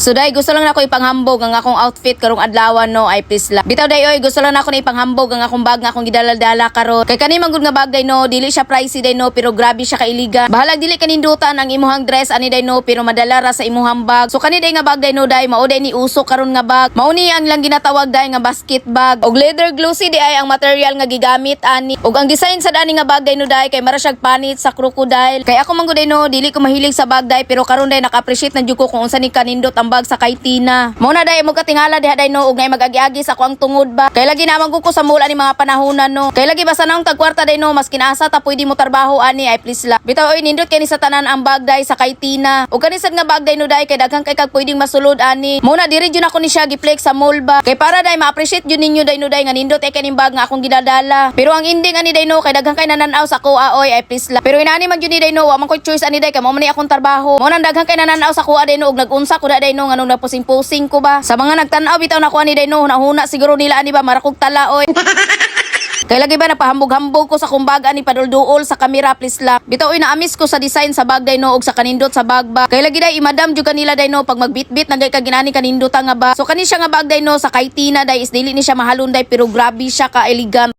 So day, gusto lang nako ipanghambog ang akong outfit karong adlaw, no, ay please lang. Bitaw day oy, gusto lang nako na ipanghambog ang akong bag nga akong gidala-dala karon. Kay kani man gud nga bag day no, dili siya pricey day no, pero grabe siya kailigan. Bahalag dili kanindutan ang imuhang dress ani day no, pero madala ra sa imuhang bag. So kani day nga bag day no day, mao day ni uso karon nga bag. Mao ni ang lang ginatawag day nga basket bag. Og leather glossy di ay ang material nga gigamit ani. Og ang design sa dani nga bag day no day kay mara siyag panit sa crocodile. Kay ako man gud day no, dili ko mahilig sa bag day, pero karon day naka-appreciate na jud ko kung unsa ni kanindot ang bag sa kay Tina. Mao na day mo katingala diha day no, ug ngay mag-agi-agi sa ako ang tungod ba. Kay lagi naman ko sa mula ni mga panahonan no. Kay lagi basta nang tagkwarta day no, mas kinaasa ta pwede mo trabaho ani, ay please lang. Bitaw oy, nindot kay ni sa tanan ang bag day sa kay Tina. Ug kani sad nga bag day no day kay daghan kay kag pwedeng masulod ani. Mao na diri jud ako ni siya giplex sa mall ba. Kay para day ma-appreciate jud ninyo day no day nga nindot ay kaning bag nga akong gidadala. Pero ang ending ani day no kay daghan kay nananaw sa kuha oy, ay please lang. Pero inani man jud ni day no, wa man koy choice ani day kay mao man ni akong trabaho. Mao nang daghan kay nananaw sa kuha day no ug nag-unsa ko da day no nganong nagpusing-pusing ko ba. Sa mga nagtan-aw bitaw na kuha ni day no, hunahuna siguro nila ani ba marakog tala oy. Kay lagi ba napahambog-hambog ko sa kumbag ani padulduol sa kamera, please lang. Bitaw oy, naamis ko sa design sa bag day no ug sa kanindot sa bag ba. Kay lagi day imadam jud kanila day no pag magbitbit nagay ka ginani kaninduta nga ba. So kani siya nga bag day no sa kay Tina day is dili ni siya mahalon day, pero grabe siya ka elegant.